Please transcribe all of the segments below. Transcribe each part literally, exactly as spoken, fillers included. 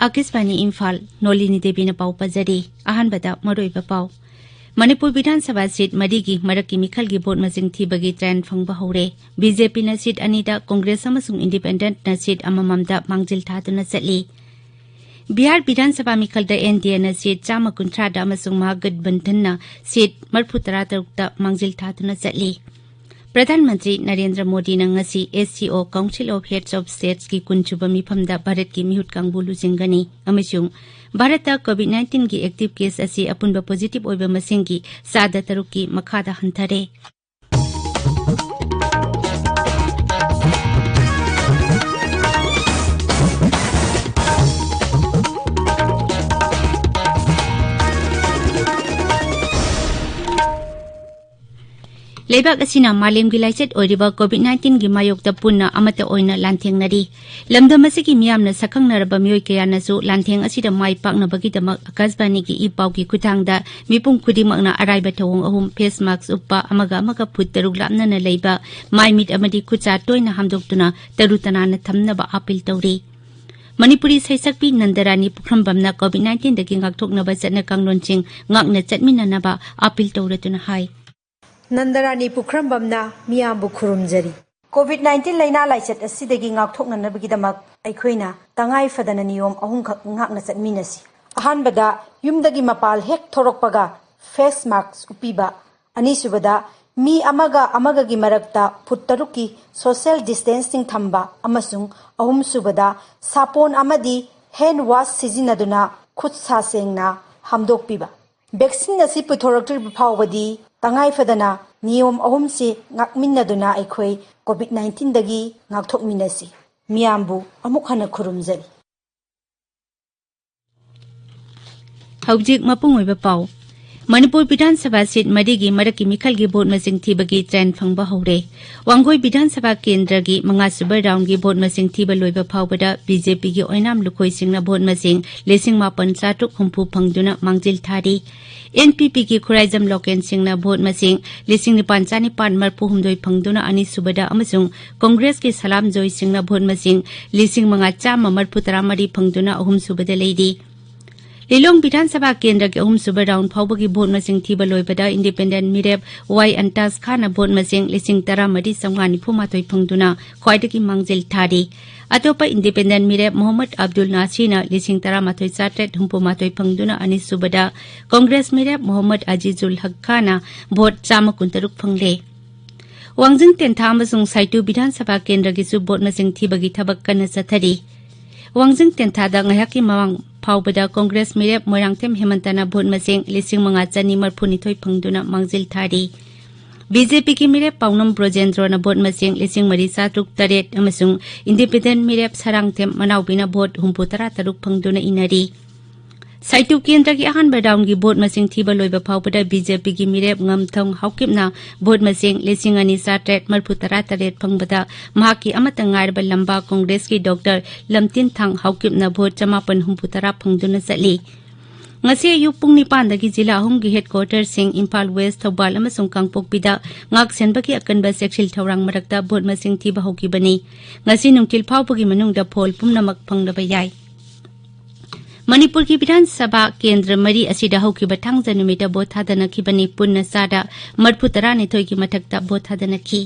ꯑꯥꯀꯥꯁꯕꯥꯅꯤ ꯏꯝꯐꯥꯜ, ꯅꯣꯂꯤꯅꯤ ꯗꯦꯕꯤꯅ ꯄꯥꯎ ꯄꯥꯖꯔꯤ꯫ ꯑꯍꯥꯟꯕꯗ ꯃꯔꯨꯑꯣꯏꯕ ꯄꯥꯎ꯫ ꯃꯅꯤꯄꯨꯔ ꯕꯤꯙꯥꯟ ꯁꯚꯥ ꯁꯤꯠ ꯃꯔꯤꯒꯤ ꯃꯔꯛꯀꯤ ꯃꯤꯈꯜꯒꯤ ꯚꯣꯠ ꯃꯁꯤꯡ ꯊꯤꯕꯒꯤ ꯇ꯭ꯔꯥꯏꯜ ꯐꯪꯕ ꯍꯧꯔꯦ꯫ ꯕꯤꯖꯦꯄꯤꯅ ꯁꯤꯠ ꯑꯅꯤꯗ, ꯀꯣꯡꯒ꯭ꯔꯦꯁ ꯑꯃꯁꯨꯡ ꯏꯟꯗꯤꯄꯦꯟꯗꯦꯟꯠꯅ ꯁꯤꯠ ꯑꯃꯃꯝꯗ ꯃꯥꯡꯖꯤꯜ ꯊꯥꯗꯨꯅ ꯆꯠꯂꯤ꯫ ꯕꯤꯍꯥꯔ ꯕꯤꯙꯥꯟ ꯁꯚꯥ ꯃꯤꯈꯜꯗ ꯑꯦꯟ ꯗꯤ ꯑꯦꯅ ꯁꯤꯠ ꯆꯥꯝꯃ ꯀꯨꯟꯊ꯭ꯔꯥꯗ ꯑꯃꯁꯨꯡ ꯃꯍꯥꯒꯠꯕꯟꯙꯟꯅ ꯁꯤꯠ ꯃꯔꯤꯐꯨ ꯇꯔꯥ ꯇꯔꯨꯛꯇ ꯃꯥꯡꯖꯤꯜ ꯊꯥꯗꯨꯅ ꯆꯠꯂꯤ꯫ ꯄ꯭ꯔꯙꯥꯟ ꯃꯟꯇ꯭ꯔꯤ ꯅꯔꯦꯟꯗ꯭ꯔ ꯃꯣꯗꯤꯅ ꯉꯁꯤ ꯑꯦꯁ ꯁꯤ ꯑꯣ, Council of Heads of States ꯀꯤ ꯀꯨꯟꯁꯨꯕ ꯃꯤꯐꯝꯗ ꯚꯥꯔꯠꯀꯤ ꯃꯤꯍꯨꯠ ꯀꯥꯡꯕꯨ ꯂꯨꯆꯤꯡꯒꯅꯤ ꯑꯃꯁꯨꯡ ꯚꯥꯔꯠꯇ ꯀꯣꯚꯤꯗ ꯅꯥꯏꯟꯇꯤꯟꯒꯤ ꯑꯦꯛꯇꯤꯚ ꯀꯦꯁ ꯑꯁꯤ ꯑꯄꯨꯟꯕ ꯄꯣꯖꯤꯇꯤꯚ ꯑꯣꯏꯕ ꯃꯁꯤꯡꯒꯤ ꯆꯥꯗ ꯇꯔꯨꯛꯀꯤ ꯃꯈꯥꯗ ꯍꯟꯊꯔꯦ꯫ ꯂꯩꯕꯥꯛ ꯑꯁꯤꯅ ꯃꯥꯂꯦꯝꯒꯤ ꯂꯥꯏꯆꯠ ꯑꯣꯏꯔꯤꯕ ꯀꯣꯚꯤꯗ ꯅꯥꯏꯟꯇꯤꯟꯒꯤ ꯃꯥꯌꯣꯛꯇ ꯄꯨꯟꯅ ꯑꯃꯠꯇ ꯑꯣꯏꯅ ꯂꯥꯟꯊꯦꯡꯅꯔꯤ꯫ ꯂꯝꯗꯝ ꯑꯁꯤꯒꯤ ꯃꯤꯌꯥꯝꯅ ꯁꯛꯈꯪꯅꯔꯕ ꯃꯤꯑꯣꯏ ꯀꯌꯥꯅꯁꯨ ꯂꯥꯟꯊꯦꯡ ꯑꯁꯤꯗ ꯃꯥꯏ ꯄꯥꯛꯅꯕꯒꯤꯗꯃꯛ ꯑꯥꯀꯥꯁꯕꯥꯅꯤꯒꯤ ꯏ ꯄꯥꯎꯒꯤ ꯈꯨꯠꯊꯥꯡꯗ ꯃꯤꯄꯨꯝ ꯈꯨꯗꯤꯡꯃꯛꯅ ꯑꯔꯥꯏꯕ ꯊꯧꯑꯣꯡ ꯑꯍꯨꯝ, ꯐꯦꯁ ꯃꯥꯁꯛ ꯎꯞꯄ, ꯑꯃꯒ ꯑꯃꯒ ꯐꯨꯠ ꯇꯔꯨꯛ ꯂꯥꯞꯅꯅ ꯂꯩꯕ, ꯃꯥꯏ ꯃꯤꯠ ꯑꯃꯗꯤ ꯈꯨꯠꯁꯥ ꯇꯣꯏꯅ ꯍꯥꯝꯗꯣꯛꯇꯨꯅ ꯇꯔꯨ ꯇꯅꯥꯟꯅ ꯊꯝꯅꯕ ꯑꯥꯄꯤꯜ ꯇꯧꯔꯤ꯫ ꯃꯅꯤꯄꯨꯔꯤ ꯁꯩꯁꯛꯄꯤ ꯅꯟꯗꯔꯥꯅꯤ ꯄꯨꯈ꯭ꯔꯝꯕꯝꯅ ꯀꯣꯚꯤꯗ ꯅꯥꯏꯟꯇꯤꯟꯗꯒꯤ ꯉꯥꯛꯊꯣꯛꯅꯕ ꯆꯠꯅ ꯀꯥꯡꯂꯣꯟꯁꯤꯡ ꯉꯥꯛꯅ ꯆꯠꯃꯤꯟꯅꯅꯕ ꯑꯥꯄꯤꯜ ꯇꯧꯔꯗꯨꯅ ꯍꯥꯏ꯫ ꯅꯟꯗꯔꯥꯅꯤ ꯄꯨꯈ꯭ꯔꯝꯕꯝꯅ ꯃꯤꯌꯥꯝꯕꯨ ꯈꯨꯔꯨꯝꯖꯔꯤ꯫ ꯀꯣꯚꯤꯗ ꯅꯥꯏꯟꯇꯤꯟ ꯂꯥꯏꯅꯥ ꯂꯥꯏꯆꯠ ꯑꯁꯤꯗꯒꯤ ꯉꯥꯛꯊꯣꯛꯅꯅꯕꯒꯤꯗꯃꯛ ꯑꯩꯈꯣꯏꯅ ꯇꯉꯥꯏ ꯐꯗꯅ ꯅꯤꯌꯣꯝ ꯑꯍꯨꯝꯈꯛ ꯉꯥꯛꯅ ꯆꯠꯃꯤꯟꯅꯁꯤ꯫ ꯑꯍꯥꯟꯕꯗ, ꯌꯨꯝꯗꯒꯤ ꯃꯄꯥꯜ ꯍꯦꯛ ꯊꯣꯔꯛꯄꯒ ꯐꯦꯁ ꯃꯥꯁꯛ ꯎꯞꯄꯤꯕ꯫ ꯑꯅꯤꯁꯨꯕꯗ, ꯃꯤ ꯑꯃꯒ ꯑꯃꯒꯒꯤ ꯃꯔꯛꯇ ꯐꯨꯠ ꯇꯔꯨꯛꯀꯤ ꯁꯣꯁꯤꯌꯦꯜ ꯗꯤꯁꯇꯦꯟꯁꯤꯡ ꯊꯝꯕ ꯑꯃꯁꯨꯡ ꯑꯍꯨꯝꯁꯨꯕꯗ, ꯁꯥꯄꯣꯟ ꯑꯃꯗꯤ ꯍꯦꯟ ꯋꯥꯁ ꯁꯤꯖꯤꯟꯅꯗꯨꯅ ꯈꯨꯠ ꯁꯥ ꯁꯦꯡꯅ ꯍꯥꯝꯗꯣꯛꯄꯤꯕ꯫ ꯚꯦꯛꯁꯤꯟ ꯑꯁꯤ ꯄꯨꯊꯣꯔꯛꯇ꯭ꯔꯤꯕ ꯐꯥꯎꯕꯗꯤ ꯇꯉꯥꯏ ꯐꯗꯅ ꯅꯤꯌꯣꯝ ꯑꯍꯨꯝꯁꯤ ꯉꯥꯛꯃꯤꯟꯅꯗꯨꯅ ꯑꯩꯈꯣꯏ ꯀꯣꯚꯤꯗ ꯅꯥꯏꯟꯇꯤꯟꯗꯒꯤ ꯉꯥꯛꯊꯣꯛꯃꯤꯟꯅꯁꯤ꯫ ꯃꯤꯌꯥꯝꯕꯨ ꯑꯃꯨꯛ ꯍꯟꯅ ꯈꯨꯔꯨꯝꯖꯔꯤ꯫ ꯍꯧꯖꯤꯛ ꯃꯄꯨꯡ ꯑꯣꯏꯕ ꯄꯥꯎ꯫ ꯃꯅꯤꯄꯨꯔ ꯕꯤꯙꯥꯟ ꯁꯚꯥ ꯁꯤꯠ ꯃꯔꯤꯒꯤ ꯃꯔꯛꯀꯤ ꯃꯤꯈꯜꯒꯤ ꯚꯣꯠ ꯃꯁꯤꯡ ꯊꯤꯕꯒꯤ ꯇ꯭ꯔꯦꯟ ꯐꯪꯕ ꯍꯧꯔꯦ꯫ ꯋꯥꯡꯒꯣꯏ ꯕꯤꯙꯥꯟ ꯁꯚꯥ ꯀꯦꯟꯗ꯭ꯔꯒꯤ ꯃꯉꯥꯁꯨꯕ ꯔꯥꯎꯟꯒꯤ ꯚꯣꯠ ꯃꯁꯤꯡ ꯊꯤꯕ ꯂꯣꯏꯕ ꯐꯥꯎꯕꯗ ꯕꯤꯖꯦꯄꯤꯒꯤ ꯑꯣꯏꯅꯥꯝ ꯂꯨꯈꯣꯏꯁꯤꯡꯅ ꯚꯣꯠ ꯃꯁꯤꯡ ꯂꯤꯁꯤꯡ ꯃꯥꯄꯟ ꯆꯥꯇ꯭ꯔꯨꯛ ꯍꯨꯝꯐꯨ ꯐꯪꯗꯨꯅ ꯃꯥꯡꯖꯤꯜ ꯊꯥꯔꯤ꯫ ꯑꯦꯟꯄꯤꯄꯤꯒꯤ ꯈꯨꯔꯥꯏꯖꯝ ꯂꯣꯀꯦꯟ ꯁꯤꯡꯅ ꯚꯣꯠ ꯃꯁꯤꯡ ꯂꯤꯁꯤꯡ ꯅꯤꯄꯥꯟ ꯆꯥꯅꯤꯄꯥꯟ ꯃꯔꯤꯐꯨ ꯍꯨꯝꯗꯣꯏ ꯐꯪꯗꯨꯅ ꯑꯅꯤꯁꯨꯕꯗ ꯑꯃꯁꯨꯡ ꯀꯣꯡꯒ꯭ꯔꯦꯁꯀꯤ ꯁꯂꯥꯝ ꯖꯣꯏ ꯁꯤꯡꯅ ꯚꯣꯠ ꯃꯁꯤꯡ ꯂꯤꯁꯤꯡ ꯃꯉꯥ ꯆꯥꯝꯃ ꯃꯔꯤꯐꯨ ꯇꯔꯥ ꯃꯔꯤ ꯐꯪꯗꯨꯅ ꯑꯍꯨꯝꯁꯨꯕꯗ ꯂꯩꯔꯤ꯫ ꯂꯤꯂꯣꯡ ꯕꯤꯙꯥꯟ ꯁꯚꯥ ꯀꯦꯟꯗ꯭ꯔꯒꯤ ꯑꯍꯨꯝꯁꯨꯕ ꯔꯥꯎꯟ ꯐꯥꯎꯕꯒꯤ ꯚꯣꯠ ꯃꯁꯤꯡ ꯊꯤꯕ ꯂꯣꯏꯕꯗ ꯏꯟꯗꯤꯄꯦꯟꯗꯦꯟ ꯃꯤꯔꯦꯞ ꯋꯥꯏ ꯑꯟꯇꯥꯖ ꯈꯥꯟꯅ ꯚꯣꯠ ꯃꯁꯤꯡ ꯂꯤꯁꯤꯡ ꯇꯔꯥ ꯃꯔꯤ ꯆꯥꯝꯃꯉꯥ ꯅꯤꯐꯨ ꯃꯥꯊꯣꯏ ꯐꯪꯗꯨꯅ ꯈ꯭ꯋꯥꯏꯗꯒꯤ ꯃꯥꯡꯖꯤꯜ ꯊꯥꯔꯤ꯫ ꯑꯇꯣꯞꯄ ꯏꯟꯗꯤꯄꯦꯟꯗꯦꯟ ꯃꯤꯔꯦꯞ ꯃꯣꯍꯝꯃꯗ ꯑꯕꯗꯨꯜ ꯅꯥꯁꯤꯔꯅ ꯂꯤꯁꯤꯡ ꯇꯔꯥ ꯃꯥꯊꯣꯏ ꯆꯥꯇ꯭ꯔꯦꯠ ꯍꯨꯝꯐꯨ ꯃꯥꯊꯣꯏ ꯐꯪꯗꯨꯅ ꯑꯅꯤꯁꯨꯕꯗ, ꯀꯣꯡꯒ꯭ꯔꯦꯁ ꯃꯤꯔꯦꯞ ꯃꯣꯍꯝꯃꯗ ꯑꯖꯤꯖꯨꯜ ꯍꯛ ꯈꯥꯟꯅ ꯚꯣꯠ ꯆꯥꯝꯃ ꯀꯨꯟꯇꯔꯨꯛ ꯐꯪꯂꯦ꯫ ꯋꯥꯡꯖꯤꯡ ꯇꯦꯟꯊꯥ ꯑꯃꯁꯨꯡ ꯁꯥꯏꯇꯨ ꯕꯤꯙꯥꯟ ꯁꯚꯥ ꯀꯦꯟꯗ꯭ꯔꯒꯤꯁꯨ ꯚꯣꯠ ꯃꯁꯤꯡ ꯊꯤꯕꯒꯤ ꯊꯕꯛ ꯀꯟꯅ ꯆꯠꯊꯔꯤ꯫ ꯋꯥꯡꯖꯤꯡ ꯇꯦꯟꯊꯥꯗ ꯉꯥꯏꯍꯥꯛꯀꯤ ꯃꯃꯥꯡ ꯐꯥꯎꯕꯗ ꯀꯣꯡꯒ꯭ꯔꯦꯁ ꯃꯤꯔꯦꯞ ꯃꯣꯏꯔꯥꯡꯊꯦꯝ ꯍꯦꯃꯟꯇꯅ ꯚꯣꯠ ꯃꯁꯤꯡ ꯂꯤꯁꯤꯡ ꯃꯉꯥ ꯆꯅꯤ ꯃꯔꯤꯐꯨꯅꯤꯊꯣꯏ ꯐꯪꯗꯨꯅ ꯃꯥꯡꯖꯤꯜ ꯊꯥꯔꯤ꯫ ꯕꯤꯖꯦꯄꯤꯒꯤ ꯃꯤꯔꯦꯞ ꯄꯥꯎꯅꯝ ꯕ꯭ꯔꯣꯖꯦꯟꯗ꯭ꯔꯣꯅ ꯚꯣꯠ ꯃꯁꯤꯡ ꯂꯤꯁꯤꯡ ꯃꯔꯤ ꯆꯥꯇ꯭ꯔꯨꯛ ꯇꯔꯦꯠ ꯑꯃꯁꯨꯡ ꯏꯟꯗꯤꯄꯦꯟꯗꯦꯟ ꯃꯤꯔꯦꯞ ꯁꯔꯥꯡꯊꯦꯝ ꯃꯅꯥꯎꯕꯤꯅ ꯚꯣꯠ ꯍꯨꯝꯐꯨ ꯇꯔꯥ ꯇꯔꯨꯛ ꯐꯪꯗꯨꯅ ꯏꯟꯅꯔꯤ꯫ ꯁꯥꯏꯇꯨ ꯀꯦꯟꯗ꯭ꯔꯒꯤ ꯑꯍꯥꯟꯕ ꯔꯥꯎꯟꯒꯤ ꯚꯣꯠ ꯃꯁꯤꯡ ꯊꯤꯕ ꯂꯣꯏꯕ ꯐꯥꯎꯕꯗ ꯕꯤꯖꯦꯄꯤꯒꯤ ꯃꯤꯔꯦꯞ ꯉꯝꯊꯣꯡ ꯍꯥꯎꯀꯤꯞꯅ ꯚꯣꯠ ꯃꯁꯤꯡ ꯂꯤꯁꯤꯡ ꯑꯅꯤ ꯆꯥꯇ꯭ꯔꯦꯠ ꯃꯔꯤꯐꯨ ꯇꯔꯥ ꯇꯔꯦꯠ ꯐꯪꯕꯗ ꯃꯍꯥꯛꯀꯤ ꯑꯃꯠꯇ ꯉꯥꯏꯔꯕ ꯂꯝꯕꯥ ꯀꯣꯡꯒ꯭ꯔꯦꯁꯀꯤ ꯗꯣꯛꯇꯔ ꯂꯝꯇꯤꯟꯊꯥꯡ ꯍꯥꯎꯀꯤꯞꯅ ꯚꯣꯠ ꯆꯃꯥꯄꯟ ꯍꯨꯝꯐꯨ ꯇꯔꯥ ꯐꯪꯗꯨꯅ ꯆꯠꯂꯤ꯫ ꯉꯁꯤ ꯑꯌꯨꯛ ꯄꯨꯡ ꯅꯤꯄꯥꯟꯗꯒꯤ ꯖꯤꯂꯥ ꯑꯍꯨꯝꯒꯤ ꯍꯦꯗꯀ꯭ꯋꯥꯇꯔꯁꯤꯡ ꯏꯝꯐꯥꯜ ꯋꯦꯁ, ꯊꯧꯕꯥꯜ ꯑꯃꯁꯨꯡ ꯀꯥꯡꯄꯣꯛꯄꯤꯗ ꯉꯥꯛ ꯁꯦꯟꯕꯒꯤ ꯑꯀꯟꯕ ꯆꯦꯛꯁꯤꯜ ꯊꯧꯔꯥꯡ ꯃꯔꯛꯇ ꯚꯣꯠ ꯃꯁꯤꯡ ꯊꯤꯕ ꯍꯧꯈꯤꯕꯅꯤ꯫ ꯉꯁꯤ ꯅꯨꯡꯊꯤꯜ ꯐꯥꯎꯕꯒꯤ ꯃꯅꯨꯡꯗ ꯐꯣꯜ ꯄꯨꯝꯅꯃꯛ ꯐꯪꯂꯕ ꯌꯥꯏ꯫ ꯃꯅꯤꯄꯨꯔꯒꯤ ꯕꯤꯙꯥꯟ ꯁꯚꯥ ꯀꯦꯟꯗ꯭ꯔ ꯃꯔꯤ ꯑꯁꯤꯗ ꯍꯧꯈꯤꯕ ꯊꯥꯡꯖ ꯅꯨꯃꯤꯠꯇ ꯚꯣꯠ ꯊꯥꯗꯅꯈꯤꯕꯅꯤ꯫ ꯄꯨꯟꯅ ꯆꯥꯗ ꯃꯔꯤꯐꯨ ꯇꯔꯥꯅꯤꯊꯣꯏꯒꯤ ꯃꯊꯛꯇ ꯚꯣꯠ ꯊꯥꯗꯅꯈꯤ꯫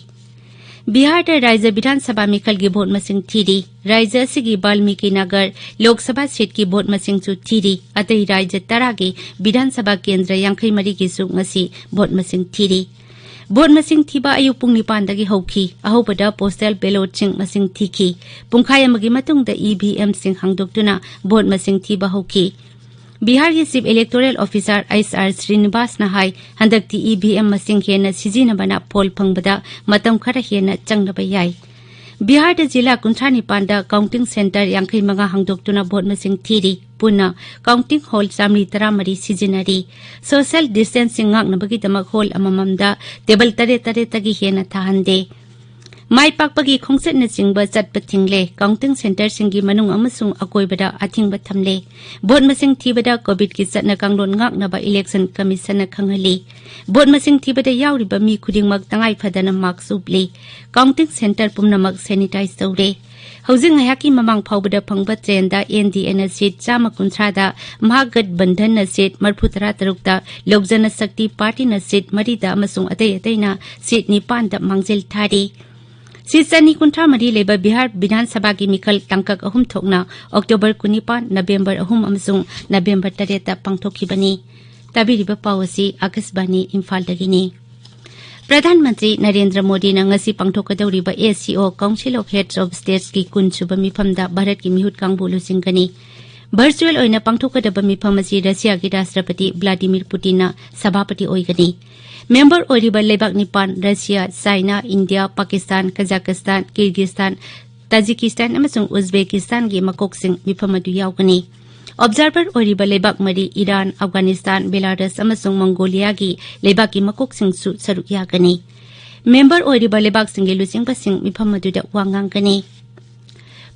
ꯕꯤꯍꯥꯔꯗ ꯔꯥꯏꯖ꯭ꯌ ꯕꯤꯙꯥꯟ ꯁꯚꯥ ꯃꯤꯈꯜꯒꯤ ꯚꯣꯠ ꯃꯁꯤꯡ ꯊꯤꯔꯤ꯫ ꯔꯥꯏꯖ꯭ꯌ ꯑꯁꯤꯒꯤ ꯕꯥꯜꯃꯤꯀꯤ ꯅꯒꯔ ꯂꯣꯛ ꯁꯚꯥ ꯁꯤꯠꯀꯤ ꯚꯣꯠ ꯃꯁꯤꯡꯁꯨ ꯊꯤꯔꯤ꯫ ꯑꯇꯩ ꯔꯥꯏꯖ꯭ꯌ ꯇꯔꯥꯒꯤ ꯕꯤꯙꯥꯟ ꯁꯚꯥ ꯀꯦꯟꯗ꯭ꯔ ꯌꯥꯡꯈꯩ ꯃꯔꯤꯒꯤꯁꯨ ꯉꯁꯤ ꯚꯣꯠ ꯃꯁꯤꯡ ꯊꯤꯔꯤ꯫ ꯚꯣꯠ ꯃꯁꯤꯡ ꯊꯤꯕ ꯑꯌꯨꯛ ꯄꯨꯡ ꯅꯤꯄꯥꯟꯗꯒꯤ ꯍꯧꯈꯤ꯫ ꯑꯍꯧꯕꯗ ꯄꯣꯁꯇꯦꯜ ꯕꯦꯂꯣꯠꯁꯤꯡ ꯃꯁꯤꯡ ꯊꯤꯈꯤ꯫ ꯄꯨꯡꯈꯥꯏ ꯑꯃꯒꯤ ꯃꯇꯨꯡꯗ ꯏꯚꯤꯑꯦꯝꯁꯤꯡ ꯍꯥꯡꯗꯣꯛꯇꯨꯅ ꯚꯣꯠ ꯃꯁꯤꯡ ꯊꯤꯕ ꯍꯧꯈꯤ꯫ ꯕꯤꯍꯥꯔꯒꯤ chief electoral officer H R ꯁ꯭ꯔꯤꯅꯤꯕꯥꯁꯅ ꯍꯥꯏ, ꯍꯟꯗꯛꯇꯤ ꯏꯚꯤꯑꯦꯝ ꯃꯁꯤꯡ ꯍꯦꯟꯅ ꯁꯤꯖꯤꯟꯅꯕꯅ ꯐꯣꯜ ꯐꯪꯕꯗ ꯃꯇꯝ ꯈꯔ ꯍꯦꯟꯅ ꯆꯪꯂꯕ ꯌꯥꯏ꯫ ꯕꯤꯍꯥꯔꯗ ꯖꯤꯂꯥ ꯀꯨꯟꯊ꯭ꯔꯥ ꯅꯤꯄꯥꯟꯗ ꯀꯥꯎꯟꯇꯤꯡ ꯁꯦꯟꯇꯔ ꯌꯥꯡꯈꯩ ꯃꯉꯥ ꯍꯥꯡꯗꯣꯛꯇꯨꯅ ꯚꯣꯠ ꯃꯁꯤꯡ ꯊꯤꯔꯤ꯫ ꯄꯨꯟꯅ ꯀꯥꯎꯟꯇꯤꯡ ꯍꯣꯜ ꯆꯥꯃꯔꯤ ꯇꯔꯥꯃꯔꯤ ꯁꯤꯖꯤꯟꯅꯔꯤ꯫ ꯁꯣꯁꯤꯌꯦꯜ ꯗꯤꯁꯇꯦꯟꯁꯤꯡ ꯉꯥꯛꯅꯕꯒꯤꯗꯃꯛ ꯍꯣꯜ ꯑꯃꯃꯝꯗ ꯇꯦꯕꯜ ꯇꯔꯦꯠ ꯇꯔꯦꯠꯇꯒꯤ ꯍꯦꯟꯅ ꯊꯥꯍꯟꯗꯦ꯫ ꯃꯥꯏ ꯄꯥꯛꯄꯒꯤ ꯈꯣꯡꯆꯠꯅꯆꯤꯡꯕ ꯆꯠꯄ ꯊꯤꯡꯂꯦ꯫ ꯀꯥꯎꯟꯇꯤꯡ ꯁꯦꯟꯇꯔꯁꯤꯡꯒꯤ ꯃꯅꯨꯡ ꯑꯃꯁꯨꯡ ꯑꯀꯣꯏꯕꯗ ꯑꯊꯤꯡꯕ ꯊꯝꯂꯦ꯫ ꯚꯣꯠ ꯃꯁꯤꯡ ꯊꯤꯕꯗ ꯀꯣꯚꯤꯗꯀꯤ ꯆꯠꯅ ꯀꯥꯡꯂꯣꯟ ꯉꯥꯛꯅꯕ ꯏꯂꯦꯛꯁꯟ ꯀꯃꯤꯁꯟꯅ ꯈꯪꯍꯜꯂꯤ꯫ ꯚꯣꯠ ꯃꯁꯤꯡ ꯊꯤꯕꯗ ꯌꯥꯎꯔꯤꯕ ꯃꯤ ꯈꯨꯗꯤꯡꯃꯛ ꯇꯉꯥꯏ ꯐꯗꯅ ꯃꯥꯛꯁ ꯎꯞꯂꯤ꯫ ꯀꯥꯎꯟꯇꯤꯡ ꯁꯦꯟꯇꯔ ꯄꯨꯝꯅꯃꯛ ꯁꯦꯅꯤꯇꯥꯏꯖ ꯇꯧꯔꯦ꯫ ꯍꯧꯖꯤꯛ ꯉꯥꯏꯍꯥꯛꯀꯤ ꯃꯃꯥꯡ ꯐꯥꯎꯕꯗ ꯐꯪꯕ ꯇ꯭ꯔꯦꯟꯗ ꯑꯦꯟ ꯗꯤ ꯑꯦꯅ ꯁꯤꯠ ꯆꯥꯝꯃ ꯀꯨꯟꯊ꯭ꯔꯥꯗ, ꯃꯍꯥꯒꯠꯕꯟꯙꯟꯅ ꯁꯤꯠ ꯃꯔꯤꯐꯨ ꯇꯔꯥ ꯇꯔꯨꯛꯇ, ꯂꯣꯛ ꯖꯅꯁꯛꯇꯤ ꯄꯥꯔꯇꯤꯅ ꯁꯤꯠ ꯃꯔꯤꯗ ꯑꯃꯁꯨꯡ ꯑꯇꯩ ꯑꯇꯩꯅ ꯁꯤꯠ ꯅꯤꯄꯥꯟꯗ ꯃꯥꯡꯖꯤꯜ ꯊꯥꯔꯤ꯫ ꯁꯤꯠ ꯆꯅꯤ ꯀꯨꯟꯊ꯭ꯔꯥ ꯃꯔꯤ ꯂꯩꯕ ꯕꯤꯍꯥꯔ ꯕꯤꯙꯥꯟ ꯁꯚꯥꯒꯤ ꯃꯤꯈꯜ ꯇꯥꯡꯀꯛ ꯑꯍꯨꯝ ꯊꯣꯛꯅ ꯑꯣꯛꯇꯣꯕꯔ ꯀꯨꯟꯅꯤꯄꯥꯟ, ꯅꯕꯦꯝꯕꯔ ꯑꯍꯨꯝ ꯑꯃꯁꯨꯡ ꯅꯕꯦꯝꯕꯔ ꯇꯔꯦꯠꯇ ꯄꯥꯡꯊꯣꯛꯈꯤꯕꯅꯤ꯫ ꯇꯥꯕꯤꯔꯤꯕ ꯄꯥꯎ ꯑꯁꯤ ꯑꯀꯥꯁꯕꯥꯅꯤ ꯏꯝꯐꯥꯜꯗꯒꯤꯅꯤ꯫ ꯄ꯭ꯔꯙꯥꯟ ꯃꯟꯇ꯭ꯔꯤ ꯅꯔꯦꯟꯗ꯭ꯔ ꯃꯣꯗꯤꯅ ꯉꯁꯤ ꯄꯥꯡꯊꯣꯛꯀꯗꯧꯔꯤꯕ ꯑꯦ ꯁꯤ ꯑꯣ, Council of Heads of States ꯀꯤ ꯀꯨꯟ ꯁꯨꯕ ꯃꯤꯐꯝꯗ ꯚꯥꯔꯠꯀꯤ ꯃꯤꯍꯨꯠ ꯀꯥꯡꯕꯨ ꯂꯨꯆꯤꯡꯒꯅꯤ꯫ ꯚꯔꯆꯨꯑꯦꯜ ꯑꯣꯏꯅ ꯄꯥꯡꯊꯣꯛꯀꯗꯕ ꯃꯤꯐꯝ ꯑꯁꯤ ꯔꯁꯤꯌꯥꯒꯤ ꯔꯥꯁꯇ꯭ꯔꯄꯇꯤ ꯚ꯭ꯂꯥꯗꯤꯃꯤꯔ ꯄꯨꯇꯤꯟꯅ ꯁꯚꯥꯄꯇꯤ ꯑꯣꯏꯒꯅꯤ꯫ ꯃꯦꯝꯕꯔ ꯑꯣꯏꯔꯤꯕ ꯂꯩꯕꯥꯛ ꯅꯤꯄꯥꯟ, Russia, China, India, Pakistan, ꯀꯖꯥꯀꯤꯁꯇꯥꯟ, Kyrgyzstan, Tajikistan ꯑꯃꯁꯨꯡ ꯎꯖꯕꯦꯀꯤꯁꯇꯥꯟꯒꯤ ꯃꯀꯣꯛꯁꯤꯡ ꯃꯤꯐꯝ ꯑꯗꯨ ꯌꯥꯎꯒꯅꯤ꯫ ꯑꯣꯕꯖꯥꯔꯚꯔ ꯑꯣꯏꯔꯤꯕ ꯂꯩꯕꯥꯛ ꯃꯔꯤ, ꯏꯔꯥꯟ, ꯑꯐꯒꯥꯅꯤꯁꯇꯥꯟ, ꯕꯦꯂꯥꯔꯁ ꯑꯃꯁꯨꯡ ꯃꯪꯒꯣꯂꯤꯌꯥꯒꯤ ꯂꯩꯕꯥꯛꯀꯤ ꯃꯀꯣꯛꯁꯤꯡꯁꯨ ꯁꯔꯨꯛ ꯌꯥꯒꯅꯤ꯫ ꯃꯦꯝꯕꯔ ꯑꯣꯏꯔꯤꯕ ꯂꯩꯕꯥꯛꯁꯤꯡꯒꯤ ꯂꯨꯆꯤꯡꯕꯁꯤꯡ ꯃꯤꯐꯝ ꯑꯗꯨꯗ ꯋꯥ ꯉꯥꯡꯒꯅꯤ꯫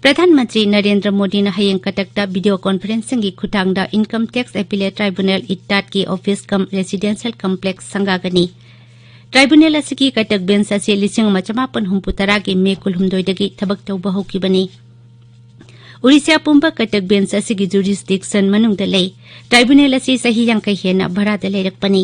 ꯄ꯭ꯔꯙꯥꯟ ꯃꯟꯇ꯭ꯔꯤ ꯅꯔꯦꯟꯗ꯭ꯔ ꯃꯣꯗꯤꯅ ꯍꯌꯦꯡ ꯀꯇꯛꯇ ꯚꯤꯗꯤꯑꯣ ꯀꯣꯟꯐꯔꯦꯟꯁꯤꯡꯒꯤ ꯈꯨꯠꯊꯥꯡꯗ ꯏꯟꯀꯝ ꯇꯦꯛꯁ ꯑꯦꯄꯤꯂꯦꯠ ꯇ꯭ꯔꯥꯏꯕꯨꯅꯦꯜ, ꯏꯠꯇꯥꯠꯀꯤ ꯑꯣꯐꯤꯁ ꯀꯝ ꯔꯦꯁꯤꯗꯦꯟꯁꯤꯌꯦꯜ ꯀꯝꯄ꯭ꯂꯦꯛꯁ ꯁꯪꯒꯥꯒꯅꯤ꯫ ꯇ꯭ꯔꯥꯏꯕꯨꯅꯦꯜ ꯑꯁꯤꯒꯤ ꯀꯇꯛ ꯕꯦꯟꯆ ꯑꯁꯤ ꯂꯤꯁꯤꯡ ꯑꯃ ꯆꯃꯥꯄꯟ ꯍꯨꯝꯐꯨ ꯇꯔꯥꯒꯤ ꯃꯦ ꯀꯨꯟꯍꯨꯝꯗꯣꯏꯗꯒꯤ ꯊꯕꯛ ꯇꯧꯕ ꯍꯧꯈꯤꯕꯅꯤ꯫ ꯑꯣꯔꯤꯁꯥ ꯄꯨꯝꯕ ꯀꯇꯛ ꯕꯦꯟꯆ ꯑꯁꯤꯒꯤ ꯖꯨꯔꯤꯁꯗꯤꯛꯁꯟ ꯃꯅꯨꯡꯗ ꯂꯩ꯫ ꯇ꯭ꯔꯥꯏꯕꯨꯅꯦꯜ ꯑꯁꯤ ꯆꯍꯤ ꯌꯥꯡꯈꯩ ꯍꯦꯟꯅ ꯚꯥꯔꯥꯗ ꯂꯩꯔꯛꯄꯅꯤ꯫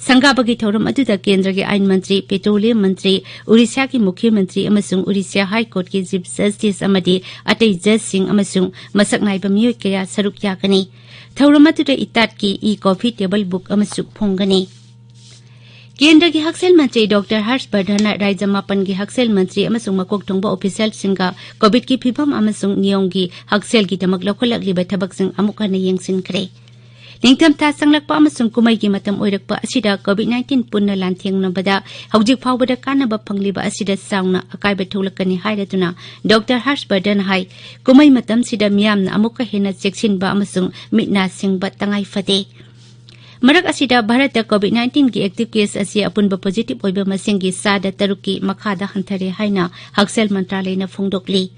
ꯁꯪꯒꯥꯕꯒꯤ ꯊꯧꯔꯝ ꯑꯗꯨꯗ ꯀꯦꯟꯗ꯭ꯔꯒꯤ ꯑꯥꯏꯟ ꯃꯟꯇ꯭ꯔꯤ, ꯄꯦꯇ꯭ꯔꯣꯂꯤꯌꯝ ꯃꯟꯇ꯭ꯔꯤ, ꯑꯣꯔꯤꯁꯥꯒꯤ ꯃꯨꯈ꯭ꯌ ꯃꯟꯇ꯭ꯔꯤ ꯑꯃꯁꯨꯡ ꯑꯣꯔꯤꯁꯥ ꯍꯥꯏ ꯀꯣꯔꯠꯀꯤ ꯆꯤꯐ ꯖꯁꯇꯤꯁ ꯑꯃꯗꯤ ꯑꯇꯩ ꯖꯖꯁꯤꯡ ꯑꯃꯁꯨꯡ ꯃꯁꯛ ꯅꯥꯏꯕ ꯃꯤꯑꯣꯏ ꯀꯌꯥ ꯁꯔꯨꯛ ꯌꯥꯒꯅꯤ꯫ ꯊꯧꯔꯝ ꯑꯗꯨꯗ ꯏꯇꯥꯠꯀꯤ ꯏ ꯀꯣꯐꯤ ꯇꯦꯕꯜ ꯕꯨꯛ ꯑꯃꯁꯨ ꯐꯣꯡꯒꯅꯤ꯫ ꯀꯦꯟꯗ꯭ꯔꯒꯤ ꯍꯛꯁꯦꯜ ꯃꯟꯇ꯭ꯔꯤ ꯗꯣꯛꯇꯔ ꯍꯔꯁ ꯕꯔꯙꯟꯅ ꯔꯥꯖ꯭ꯌ ꯃꯥꯄꯟꯒꯤ ꯍꯛꯁꯦꯜ ꯃꯟꯇ꯭ꯔꯤ ꯑꯃꯁꯨꯡ ꯃꯀꯣꯛ ꯊꯣꯡꯕ ꯑꯣꯐꯤꯁꯤꯌꯦꯜꯁꯤꯡꯒ ꯀꯣꯚꯤꯗꯀꯤ ꯐꯤꯚꯝ ꯑꯃꯁꯨꯡ ꯅꯤꯌꯣꯝꯒꯤ ꯍꯛꯁꯦꯜꯒꯤꯗꯃꯛ ꯂꯧꯈꯠꯂꯛꯂꯤꯕ ꯊꯕꯛꯁꯤꯡ ꯑꯃꯨꯛ ꯍꯟꯅ ꯌꯦꯡꯁꯤꯟꯈ꯭ꯔꯦ꯫ ꯅꯤꯡꯊꯝꯊꯥ ꯆꯪꯂꯛꯄ ꯑꯃꯁꯨꯡ ꯀꯨꯝꯍꯩꯒꯤ ꯃꯇꯝ ꯑꯣꯏꯔꯛꯄ ꯑꯁꯤꯗ COVID nineteen ꯄꯨꯟꯅ ꯂꯥꯟꯊꯦꯡꯅꯕꯗ ꯍꯧꯖꯤꯛ ꯐꯥꯎꯕꯗ ꯀꯥꯟꯅꯕ ꯐꯪꯂꯤꯕ ꯑꯁꯤꯗ ꯆꯥꯎꯅ ꯑꯀꯥꯏꯕ ꯊꯣꯛꯂꯛꯀꯅꯤ ꯍꯥꯏꯔꯗꯨꯅ ꯗꯣꯛꯇꯔ ꯍꯔꯁ ꯕꯔꯗꯟ ꯍꯥꯏ, ꯀꯨꯝꯍꯩ ꯃꯇꯝꯁꯤꯗ ꯃꯤꯌꯥꯝꯅ ꯑꯃꯨꯛꯀ ꯍꯦꯟꯅ ꯆꯦꯛꯁꯤꯟꯕ ꯑꯃꯁꯨꯡ ꯃꯤꯠ ꯅꯥ ꯁꯤꯡꯕ ꯇꯉꯥꯏ ꯐꯗꯦ꯫ ꯃꯔꯛ ꯑꯁꯤꯗ ꯚꯥꯔꯠꯇ COVID nineteen ꯒꯤ active case ꯑꯁꯤ ꯑꯄꯨꯟꯕ positive ꯑꯣꯏꯕ ꯃꯁꯤꯡꯒꯤ ꯆꯥꯗ ꯇꯔꯨꯛꯀꯤ ꯃꯈꯥꯗ ꯍꯟꯊꯔꯦ ꯍꯥꯏꯅ ꯍꯛꯁꯦꯜ ꯃꯟꯇ꯭ꯔꯥꯂꯌꯅ ꯐꯣꯡꯗꯣꯛꯂꯤ꯫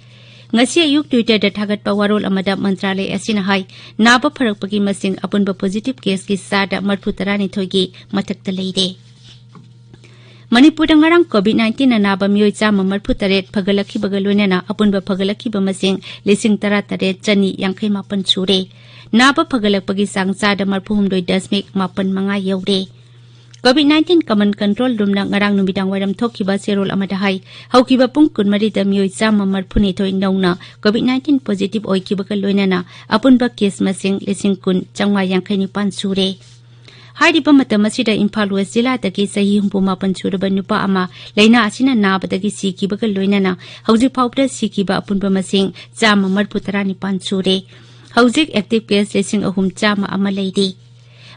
ꯉꯁꯤ ꯑꯌꯨꯛ Twitter ꯗ ꯊꯥꯒꯠꯄ ꯋꯥꯔꯣꯜ ꯑꯃꯗ ꯃꯟꯇ꯭ꯔꯥꯂꯌ ꯑꯁꯤꯅ ꯍꯥꯏ, ꯅꯥꯕ ꯐꯔꯛꯄꯒꯤ ꯃꯁꯤꯡ ꯑꯄꯨꯟꯕ positive case ꯀꯤ ꯆꯥꯗ ꯃꯔꯤꯐꯨ ꯇꯔꯥꯅꯤꯊꯣꯏꯒꯤ ꯃꯊꯛꯇ ꯂꯩꯔꯦ꯫ ꯃꯅꯤꯄꯨꯔꯗ ꯉꯔꯥꯡ COVID nineteen ꯅ ꯅꯥꯕ ꯃꯤꯑꯣꯏ ꯆꯥꯝꯃ ꯃꯔꯤꯐꯨ ꯇꯔꯦꯠ ꯐꯒꯠꯂꯛꯈꯤꯕꯒ ꯂꯣꯏꯅꯅ ꯑꯄꯨꯟꯕ ꯐꯒꯠꯂꯛꯈꯤꯕ ꯃꯁꯤꯡ ꯂꯤꯁꯤꯡ ꯇꯔꯥ ꯇꯔꯦꯠ ꯆꯅꯤ ꯌꯥꯡꯈꯩ ꯃꯥꯄꯟ ꯁꯨꯔꯦ꯫ ꯅꯥꯕ ꯐꯒꯠꯂꯛꯄꯒꯤ ꯆꯥꯡ ꯆꯥꯗ ꯃꯔꯤꯐꯨ ꯍꯨꯝꯗꯣꯏ ꯗꯁꯃꯤꯛ ꯃꯥꯄꯟ ꯃꯉꯥ ꯌꯧꯔꯦ꯫ COVID nineteen Common Control Room ꯅ ꯉꯔꯥꯡ ꯅꯨꯃꯤꯗꯥꯡ ꯋꯥꯏꯔꯝ ꯊꯣꯛꯈꯤꯕ ꯆꯦꯔꯣꯜ ꯑꯃꯗ ꯍꯥꯏ, ꯍꯧꯈꯤꯕ ꯄꯨꯡ ꯀꯨꯟꯃꯔꯤꯗ ꯃꯤꯑꯣꯏ ꯆꯥꯝꯃ ꯃꯔꯤꯐꯨꯅꯤꯊꯣꯏ ꯅꯧꯅ COVID nineteen positive ꯑꯣꯏꯈꯤꯕꯒ ꯂꯣꯏꯅꯅ ꯑꯄꯨꯟꯕ case ꯃꯁꯤꯡ ꯂꯤꯁꯤꯡ ꯀꯨꯟ ꯆꯥꯝꯃꯉꯥ ꯌꯥꯡꯈꯩ ꯅꯤꯄꯥꯟ ꯁꯨꯔꯦ꯫ ꯍꯥꯏꯔꯤꯕ ꯃꯇꯝ ꯑꯁꯤꯗ ꯏꯝꯐꯥꯜ ꯋꯦꯁ ꯖꯤꯂꯥꯗꯒꯤ ꯆꯍꯤ ꯍꯨꯝꯐꯨ ꯃꯥꯄꯟ ꯁꯨꯔꯕ ꯅꯨꯄꯥ ꯑꯃ ꯂꯥꯏꯅꯥ ꯑꯁꯤꯅ ꯅꯥꯕꯗꯒꯤ ꯁꯤꯈꯤꯕꯒ ꯂꯣꯏꯅꯅ ꯍꯧꯖꯤꯛ ꯐꯥꯎꯕꯗ ꯁꯤꯈꯤꯕ ꯑꯄꯨꯟꯕ ꯃꯁꯤꯡ ꯆꯥꯝꯃ ꯃꯔꯤꯐꯨ ꯇꯔꯥꯅꯤꯄꯥꯟ ꯁꯨꯔꯦ꯫ ꯍꯧꯖꯤꯛ active case ꯂꯤꯁꯤꯡ ꯑꯍꯨꯝ ꯆꯥꯝꯃ ꯑꯃ ꯂꯩꯔꯤ꯫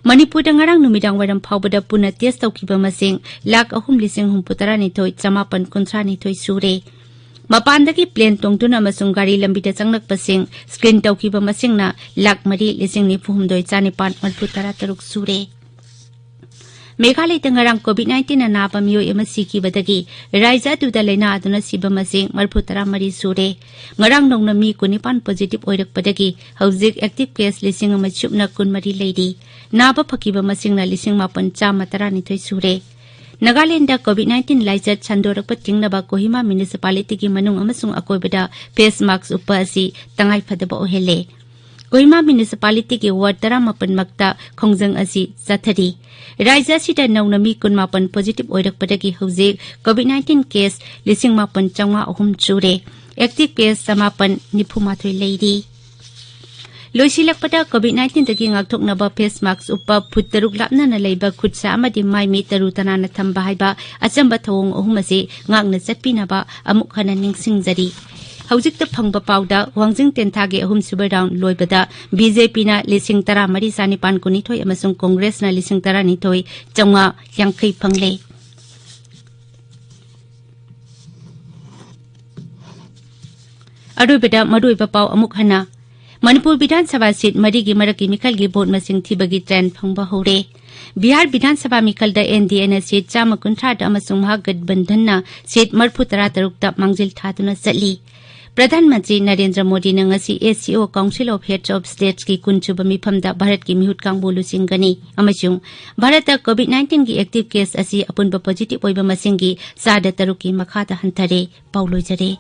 ꯃꯅꯤꯄꯨꯔꯗ ꯉꯔꯥꯡ ꯅꯨꯃꯤꯗꯥꯡ ꯋꯥꯏꯔꯝ ꯐꯥꯎꯕꯗ ꯄꯨꯟꯅ test ꯇꯧꯈꯤꯕ ꯃꯁꯤꯡ ꯂꯥꯈ ꯑꯍꯨꯝ ꯂꯤꯁꯤꯡ ꯍꯨꯝꯐꯨ ꯇꯔꯥꯅꯤꯊꯣꯏ ꯆꯃꯥꯄꯟ ꯀꯨꯟꯊ꯭ꯔꯥ ꯅꯤꯊꯣꯏ ꯁꯨꯔꯦ꯫ ꯃꯄꯥꯟꯗꯒꯤ plane ꯇꯣꯡꯗꯨꯅ ꯑꯃꯁꯨꯡ ꯒꯥꯔꯤ ꯂꯝꯕꯤꯗ ꯆꯪꯂꯛꯄꯁꯤꯡ screen ꯇꯧꯈꯤꯕ ꯃꯁꯤꯡꯅ ꯂꯥꯈ ꯃꯔꯤ ꯂꯤꯁꯤꯡ ꯅꯤꯐꯨ ꯍꯨꯝꯗꯣꯏ ꯆꯥꯅꯤꯄꯥꯟ ꯃꯔꯤꯐꯨ ꯇꯔꯥ ꯇꯔꯨꯛ ꯁꯨꯔꯦ꯫ ꯃꯦꯘꯥꯂꯌꯗ ꯉꯔꯥꯡ COVID nineteen ꯅ ꯅꯥꯕ ꯃꯤꯑꯣꯏ ꯑꯃ ꯁꯤꯈꯤꯕꯗꯒꯤ ꯔꯥꯖ꯭ꯌ ꯑꯗꯨꯗ ꯂꯥꯏꯅꯥ ꯑꯗꯨꯅ ꯁꯤꯕ ꯃꯁꯤꯡ ꯃꯔꯤꯐꯨ ꯇꯔꯥ ꯃꯔꯤ ꯁꯨꯔꯦ꯫ ꯉꯔꯥꯡ ꯅꯧꯅ ꯃꯤ ꯀꯨꯟꯅꯤꯄꯥꯟ positive ꯑꯣꯏꯔꯛꯄꯗꯒꯤ ꯍꯧꯖꯤꯛ active case ꯂꯤꯁꯤꯡ ꯑꯃ ꯁꯨꯞꯅ ꯀꯨꯟꯃꯔꯤ ꯂꯩꯔꯤ꯫ ꯅꯥꯕ ꯐꯈꯤꯕ ꯃꯁꯤꯡꯅ ꯂꯤꯁꯤꯡ ꯃꯥꯄꯟ ꯆꯥꯝꯃ ꯇꯔꯥꯅꯤꯊꯣꯏ ꯁꯨꯔꯦ꯫ ꯅꯥꯒꯥꯂꯦꯟꯗ COVID nineteen ꯂꯥꯏꯆꯠ ꯁꯟꯗꯣꯔꯛꯄ ꯊꯤꯡꯅꯕ ꯀꯣꯍꯤꯃꯥ municipality ꯒꯤ ꯃꯅꯨꯡ ꯑꯃꯁꯨꯡ ꯑꯀꯣꯏꯕꯗ face mask ꯎꯞꯄ ꯑꯁꯤ ꯇꯉꯥꯏꯐꯗꯕ ꯑꯣꯏꯍꯜꯂꯦ꯫ ꯀꯣꯍꯤꯃꯥ municipality ꯒꯤ ward ꯇꯔꯥꯃꯥꯄꯟ ꯃꯛꯇ ꯈꯣꯡꯖꯪ ꯑꯁꯤ ꯆꯠꯊꯔꯤ꯫ ꯔꯥꯖ꯭ꯌ ꯑꯁꯤꯗ ꯅꯧꯅ ꯃꯤ ꯀꯨꯟꯃꯥꯄꯟ positive ꯑꯣꯏꯔꯛꯄꯗꯒꯤ ꯍꯧꯖꯤꯛ COVID nineteen case ꯂꯤꯁꯤꯡ ꯃꯥꯄꯟ ꯆꯥꯝꯃꯉꯥ ꯑꯍꯨꯝ ꯁꯨꯔꯦ꯫ Active case ꯆꯃꯥꯄꯟ ꯅꯤꯐꯨ ꯃꯥꯊꯣꯏ ꯂꯩꯔꯤ꯫ ꯂꯣꯏꯁꯤꯜꯂꯛꯄꯗ, COVID nineteen ꯗꯒꯤ ꯉꯥꯛꯊꯣꯛꯅꯕ face mask ꯎꯞꯄ, ꯐꯨꯠ ꯇꯔꯨꯛ ꯂꯥꯞꯅꯅ ꯂꯩꯕ ꯈꯨꯠ ꯁꯥ ꯑꯃꯗꯤ ꯃꯥꯏ ꯃꯤꯠ ꯇꯔꯨ ꯇꯅꯥꯟꯅ ꯊꯝꯕ ꯍꯥꯏꯕ ꯑꯆꯝꯕ ꯊꯧꯑꯣꯡ ꯑꯍꯨꯝ ꯑꯁꯤ ꯉꯥꯛꯅ ꯆꯠꯄꯤꯅꯕ ꯑꯃꯨꯛ ꯍꯟꯅ ꯅꯤꯡꯁꯤꯡꯖꯔꯤ꯫ ꯍꯧꯖꯤꯛꯇ ꯐꯪꯕ ꯄꯥꯎꯗ, ꯋꯥꯡꯖꯤꯡ ꯇꯦꯟꯊꯥꯒꯤ ꯑꯍꯨꯝꯁꯨꯕ ꯔꯥꯎꯟ ꯂꯣꯏꯕꯗ ꯕꯤ ꯖꯦ ꯄꯤꯅ ꯂꯤꯁꯤꯡ ꯇꯔꯥ ꯃꯔꯤ ꯆꯥꯅꯤꯄꯥꯟ ꯀꯨꯟꯅꯤꯊꯣꯏ ꯑꯃꯁꯨꯡ ꯀꯣꯡꯒ꯭ꯔꯦꯁꯅ ꯂꯤꯁꯤꯡ ꯇꯔꯥꯅꯤꯊꯣꯏ ꯆꯥꯝꯃꯉꯥ ꯌꯥꯡꯈꯩ ꯐꯪꯂꯦ꯫ ꯑꯔꯣꯏꯕꯗ ꯃꯔꯨꯑꯣꯏꯕ ꯄꯥꯎ ꯑꯃꯨꯛ ꯍꯟꯅ꯫ ꯃꯅꯤꯄꯨꯔ ꯕꯤꯙꯥꯟ ꯁꯚꯥ ꯁꯤꯠ ꯃꯔꯤꯒꯤ ꯃꯔꯛꯀꯤ ꯃꯤꯈꯜꯒꯤ ꯚꯣꯠ ꯃꯁꯤꯡ ꯊꯤꯕꯒꯤ ꯇ꯭ꯔꯦꯟ ꯐꯪꯕ ꯍꯧꯔꯦ꯫ ꯕꯤꯍꯥꯔ ꯕꯤꯙꯥꯟ ꯁꯚꯥ ꯃꯤꯈꯜꯗ ꯑꯦꯟ ꯗꯤ ꯑꯦꯅ ꯁꯤꯠ ꯆꯥꯝꯃ ꯀꯨꯟꯊ꯭ꯔꯥꯗ ꯑꯃꯁꯨꯡ ꯃꯍꯥꯒꯠꯕꯟꯙꯟꯅ ꯁꯤꯠ ꯃꯔꯤꯐꯨ ꯇꯔꯥ ꯇꯔꯨꯛꯇ ꯃꯥꯡꯖꯤꯜ ꯊꯥꯗꯨꯅ ꯆꯠꯂꯤ꯫ ꯄ꯭ꯔꯙꯥꯟ ꯃꯟꯇ꯭ꯔꯤ ꯅꯔꯦꯟꯗ꯭ꯔ ꯃꯣꯗꯤꯅ ꯉꯁꯤ ꯑꯦꯁ ꯁꯤ ꯑꯣ, Council of Heads of States ꯀꯤ ꯀꯨꯟꯁꯨꯕ ꯃꯤꯐꯝꯗ ꯚꯥꯔꯠꯀꯤ ꯃꯤꯍꯨꯠ ꯀꯥꯡꯕꯨ ꯂꯨꯆꯤꯡꯒꯅꯤ ꯑꯃꯁꯨꯡ ꯚꯥꯔꯠꯇ ꯀꯣꯚꯤꯗ ꯅꯥꯏꯟꯇꯤꯟꯒꯤ ꯑꯦꯛꯇꯤꯚ ꯀꯦꯁ ꯑꯁꯤ ꯑꯄꯨꯟꯕ ꯄꯣꯖꯤꯇꯤꯚ ꯑꯣꯏꯕ ꯃꯁꯤꯡꯒꯤ ꯆꯥꯗ ꯇꯔꯨꯛꯀꯤ ꯃꯈꯥꯗ ꯍꯟꯊꯔꯦ꯫ ꯄꯥꯎ ꯂꯣꯏꯖꯔꯦ꯫